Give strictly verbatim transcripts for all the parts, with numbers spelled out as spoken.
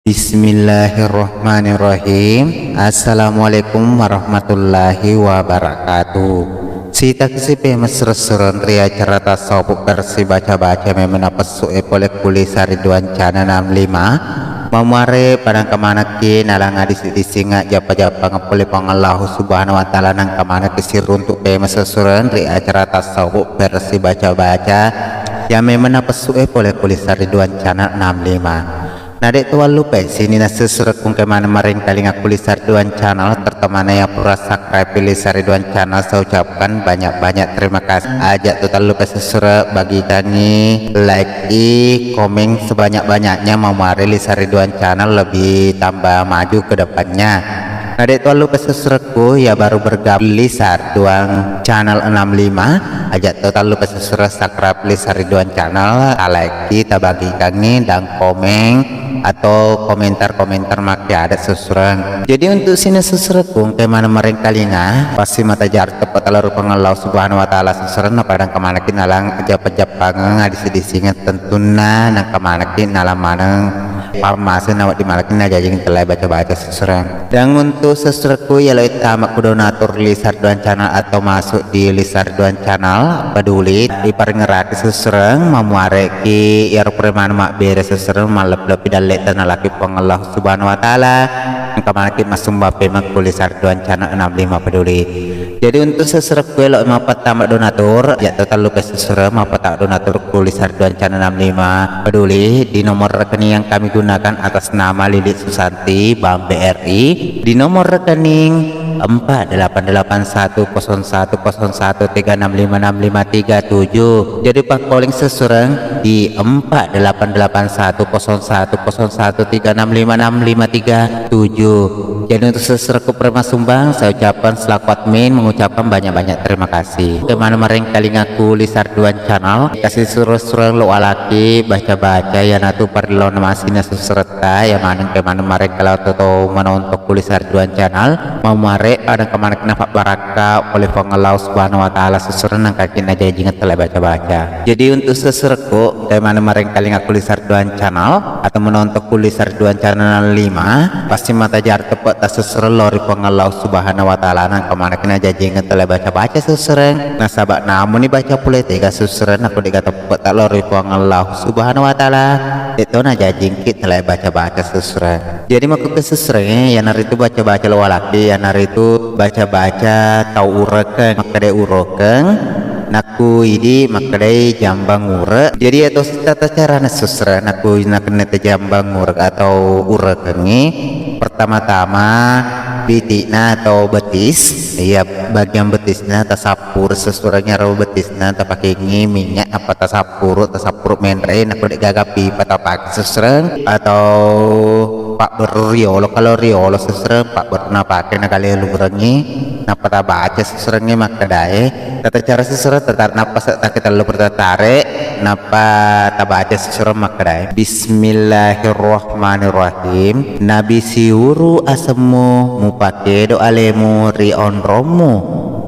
Bismillahirrahmanirrahim. Assalamualaikum warahmatullahi wabarakatuh. Sitaki sipe messureng-sureng ri acara tasawuf versi baca-baca memeng napessu e pole ku Lisa Ridwan Channel enam lima. Mamuare padangka manekki nalang adisi-disinga jappa-jappang pole Puang Allahu Subhanahu wa Ta'ala, nangka manekki siruntu pe messureng ri acara tasawuf versi baca-baca yang memeng napessu e pole ku Lisa Ridwan Channel enam lima. Na de' to wallupai sininna sessurekku engka maneng marengkalinga ku Lisa Ridwan Channel, terutama na yang pura subscribe Lisa Ridwan Channel, saya ucapkan banyak-banyak terima kasih. Aja' to tallupai sessurek, bagikangi, like i, komen sebanyak-banyaknya, mamuare Lisa Ridwan Channel lebih tambah maju ke depannya. Na de' to wallupai sessurekku ya baru bergabung Lisa Ridwan Channel enam lima, aja' to tallupai sessurek subscribe Lisa Ridwan Channel, ta like i, ta bagikangi, dan komen atau komentar-komentar makkeada sessureng. Jadi untuk sininna sessurekku engka maneng marengkalinga, pasti mata jar teppa tala ri Puang Allah Subhanahu wa Ta'ala sessureng, na padangka manekki nalang jappa-jappangeng adisi-disingeng tentunna, nangka manekki nalang maneng pammase nawedding manekki najajing tellai baca-baca sessureng. Dan untuk sessurekku yalo ittama ku donatur Lisa Ridwan Channel atau masuk di Lisa Ridwan Channel, peduli, iparingeraki sessureng, mamuareki iyaro pura maneng mabbere sessureng, mallebbi-lebbi dalle tanalaki Puang Allah Subhanahu wa Ta'ala, engka manekki massumbang pemeng ku Lisa Ridwan Channel enam lima, peduli. Jadi untuk sessurekku elo mappattama donatur, ya to tallupai sessureng mappattama donatur ku Lisa Ridwan Channel enam lima, peduli, di nomor rekening yang kami gunakan atas nama Lili Susanti, Bank BRI, di nomor rekening empat delapan delapan satu kosong satu kosong satu tiga enam lima enam lima tiga tujuh. Jadi pakkoling sessureng di empat delapan delapan satu kosong satu kosong satu tiga enam lima enam lima tiga tujuh. Jadi untuk sessurekku pura massumbang, saya ucapkan selaku admin mengucapkan banyak-banyak terima kasih. Engka maneng marengkalinga ku Lisa Ridwan Channel, kasi sessureng lo walaki baca-baca, iyanatu parello na masinna sessuretta, ya maneng engka maneng marengkalinga to manontong ku Lisa Ridwan Channel, mamuare padangka manekki napabbarakka oleh Puang Allah Subhanahu wa Ta'ala sessureng, nangka manekki najajing tellai baca-baca. Jadi untuk sessurekku engka maneng marengkalinga ku Lisa Ridwan Channel atau manontong ku Lisa Ridwan Channel lima, pasti mata jar teppa ta sessureng lao ri Puang Allah Subhanahu wa Ta'ala, nangka manekki najajing tellai baca-baca sessureng. Nasaba namuni baca pole tega sessureng, nako de' ga teppa ta lao ri Puang Allah Subhanahu wa Ta'ala, de' to najajingki tellai baca-baca sessureng. Jadi makkukku sessureng, iyanaritu baca-baca lo walaki, iyanaritu baca-baca tau urekeng, makkeda urekeng, nakku idi makkedai jambang urek. Jadi iya tosi tata carana sessureng, nakku nakenna te jambang urek atau urekengngi, pertama-tama biti'na atau betis, iya, bagian betisna tasappuru sessureng, iyaro betisna tapakengngi minyak nappa tasappuru, tasappuru menre, nakko de' gaga pipa tapake sessureng, atau pabberu riolo, kalau riolo sessureng pabberu napake nagalelurengngi, nappa tabaca sessurengnge makkedae, tata cara sessureng tata-, nappa se-, takketellu pertatare, nappa tabaca sessureng makkedae, Bismillahirrahmanirrahim. Nabi siuru asemmu, mupakedo alemu ri onrommu,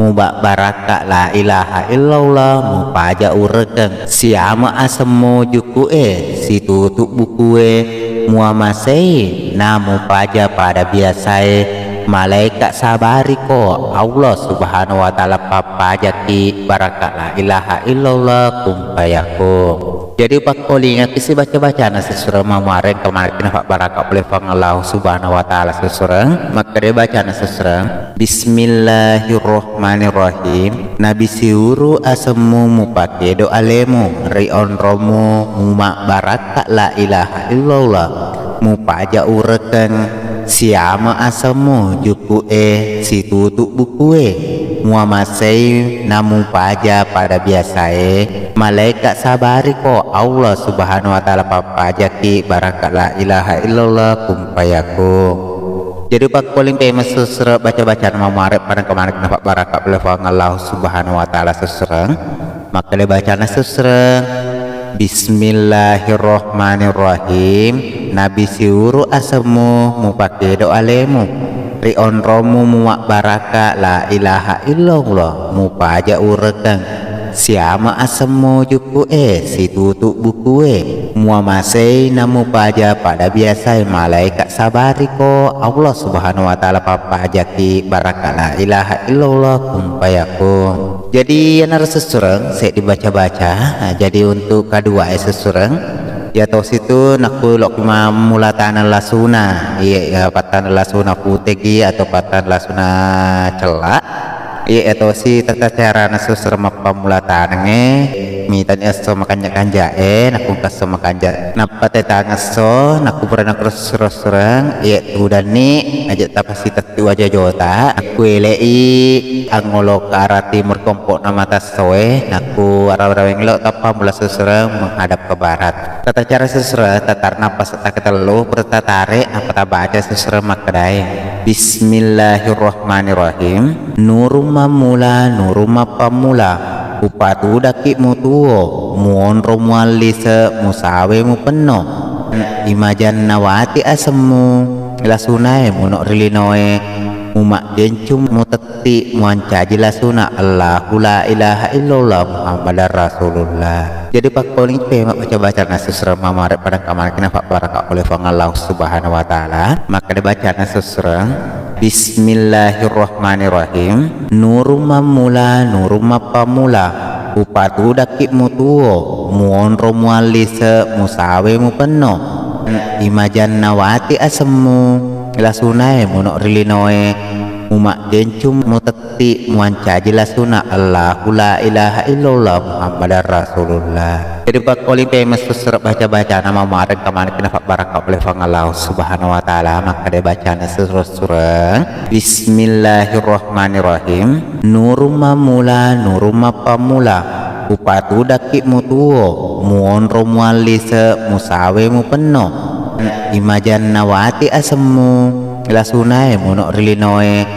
mubabbarakka la ilaha illallah, mupaja urekeng, siame asemmu juku'e, situtu bukue, muamasei, na mupaja pada biasae, malaeka sabariko, Allah Subhanahu wa Ta'ala pappajaki barakka la ilaha illallah, kun fayakun. Jadi pakkolingaki sibaca-bacana sessureng, mamuare engka manekki napabbarakka pole Puang Allah Subhanahu wa Ta'ala sessureng. Makkeda bacana sessureng, Bismillahirrahmanirrahim. Nabi siuru asemmu, mupakedo alemu ri onrommu, mumabbarakka la ilaha illallah, mupaja urekeng, siame asemmu juku'e, situtu bukue, muamasei, na mupaja pada biasae, malaeka sabariko, Allah Subhanahu wa Ta'ala pappajaki barakka la ilaha illallah, kun fayakun. Jadi pakkoling pemeng sessureng, baca-bacana mamuare padangka manekki napabbarakka pole Puang Allah Subhanahu wa Ta'ala sessureng. Makkeda bacana sessureng, Bismillahirrahmanirrahim. Nabi siuru asemmu, mupakedo alemu ri onrommu, mumabbarakka la ilaha illallah, mupaja urekeng, Siama asemmu jukku e, situtu buku e. Muamasei namupaja pada biasae malaika sabariko. Allah Subhanahu wa Ta'ala pappajaki baraka la ilaha illallah kun fayakun. Jadi, iyanaro sessureng, seddi baca-baca. Nah, jadi untuk kedua e sessureng, iya tosi tu nakku lokki mammula taneng lasuna. Iya, iya, pattaneng lasuna putegi atau pattaneng lasuna cella. Iya, iya tosi tata carana sessureng mappammula tanengnge. Mitani esso makanja-kanja e, nakku engka esso makanja. Nappa tetang esso, nakku pura nakku sessureng, iya tudanni, aja tapasi tettu aja jota. Kuelei angolo ke arah timur kompo'na mata essoe, nakku arawe-raweng lo tappa mula sessureng menghadap ke barat. Tata cara sessureng, tatar napas tak ketellu, pura tatare, nappa tabaca sessureng makkedae. Bismillahirrahmanirrahim. Nurung mammula, nurung mappammula. Upatudakki mutuo, muonro muallise, musawe mupenno. Imajanna wati asemmu, lasunae muno ri linoe, mumaggencung mutetti, muancaji lasuna Allahu la ilaha illallah Muhammadar Rasulullah. Jadi pakkoling pema baca-baca na sessureng mamare padang kamanaki na pabbaraka oleh Puang Allah Subhanahu wa Ta'ala. Maka dibaca na sessureng. Bismillahirrahmanirrahim. Nurung mammula, nurung mappammula. Upatudakki mutuo, muonro muallise, musawe mupenno. Imajanna wati asemmu, lasunae muno ri linoe, mumaggencung mutetti, muancaji lasuna Allahu la ilaha illallah Muhammadar Rasulullah. Jadi pakkoling pema sessureng baca-bacana mamareng kamanaki na pabbaraka oleh Puang Allah Subhanahu wa Ta'ala, maka dibacana sessureng. Bismillahirrahmanirrahim. Nurung mammula, nurung mappammula. Upatudakki mutuo, muonro muallise, musawe mupenno. Imajanna wati asemmu, lasunae muno ri linoe,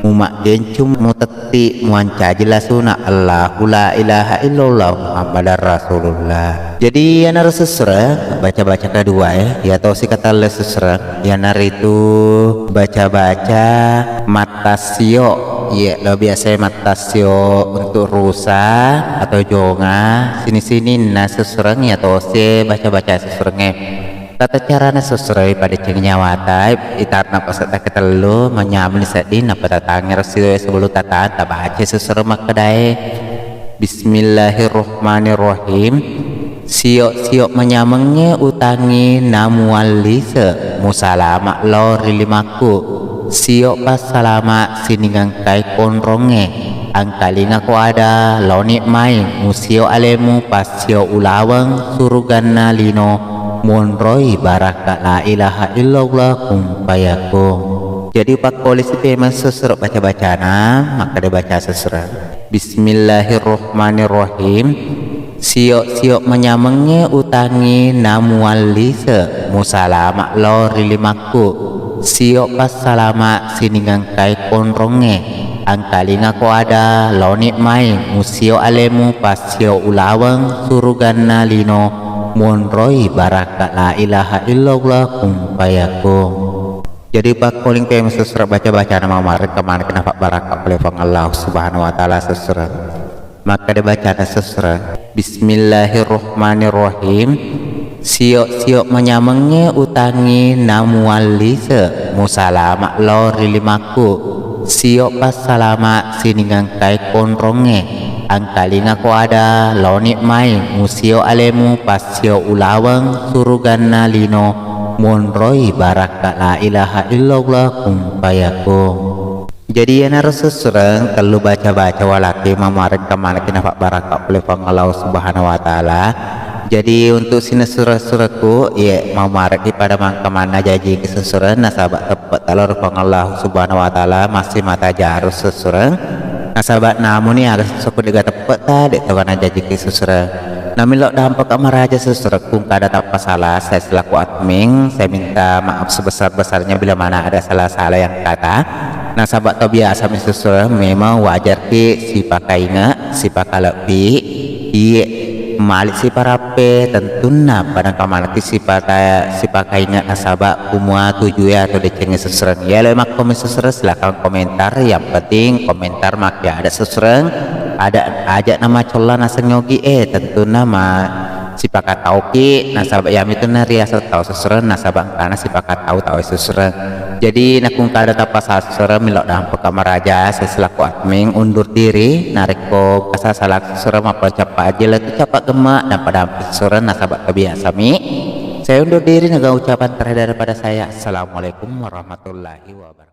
mumaggencung mutetti, muancaji lasuna Allahu la ilaha illallah Muhammadar Rasulullah. Jadi, iyanaro sessureng, baca-baca kedua e, iya tosi katalle sessureng, iyanaritu baca-baca mattassio. Iya, lo biasa mattassio untuk rusa atau jonga, sini-sininna sessureng iya tosi baca-baca sessurengnge. Tata carana sessureng pada ceng nyawata, itarna pasetta ketellu, manyameng seddi, nappa tatangngero siwe sebelum tatang, tabaca sessureng makkedae. Bismillahirrahmanirrahim. Sio-sio manyamengnge utangngi namuallise, musalama lao ri limakku. Sio passalama sining engkai konrongnge, angkalingako ada laoni mai, musio alemu passio ulaweng suruganna lino, monroi barakka la ilaha illallah kun fayakun. Jadi pakkolisi pemeng sessureng baca-bacana, makkeda baca sessureng. Bismillahirrahmanirrahim. Sio-sio manyamengnge utangngi namuallise, musalama lao ri limakku. Sio passalama sining engkai konrongnge, angkalingako ada laoni mai, musio alemu passio ulaweng suruganna lino, monroi barakka la ilaha illallah kun fayakun. Jadi pakkoling pemeng sessureng baca-bacana mamareng kamanaki napabbarakka pole Puang Allah Subhanahu wa Ta'ala sessureng. Makkeda bacana sessureng. Bismillahirrahmanirrahim. Sio-sio manyamengnge utangngi namuallise, musalama lao ri limakku. Sio passalama sining engkai konrongnge, angkalingako ada laoni mai, musio alemu passio ulaweng suruganna lino, monroi barakka la ilaha illallah kun fayakun. Jadi iyanaro sessureng tellu baca-baca walaki mamareng kamanaki napabbarakka pole Puang Allah Subhanahu wa Ta'ala. Jadi untuk sining sessureng-sessurekku, iye, mamareki pada mangkamanna jajiki sessureng nasaba teppe talo ri Puang Allah Subhanahu wa Ta'ala, massimata jaru sessureng. Nasaba namuni aga sessurengku dega teppe ta, de togana jajiki sessureng. Namillau dampaka maraja sessurengku kada tappa sala, saya selaku admin, saya minta maaf sebesar-besarnya bila mana ada salah-salah yang kata. Nasaba to biasa mi sessureng memang wajarki sipakainge, sipakalebbi, iye malik siparappe, tentunna pada kamanaki sipaka-, sipakainge nasaba kumua tujue atau decengnge sessureng. Iya lo makko mi sessureng, silakan komentar, yang penting komentar makke ada sessureng. ada aja nama colla naseng yogi, eh, tentunna ma sipakatauki, nasaba yami tu nariaseng tau susureng, nasaba engkana sipakatau tau susureng. Jadi nakungkada tapasa susureng, melo dampeka maraja, saya selaku admin undur diri, narekko kasa salah susureng mappa cappa aja lah tu cappa gemma, dan pada susureng nasaba kebiasa mi. Saya undur diri, naga ucapan terakhir daripada saya. Assalamualaikum warahmatullahi wabarakatuh.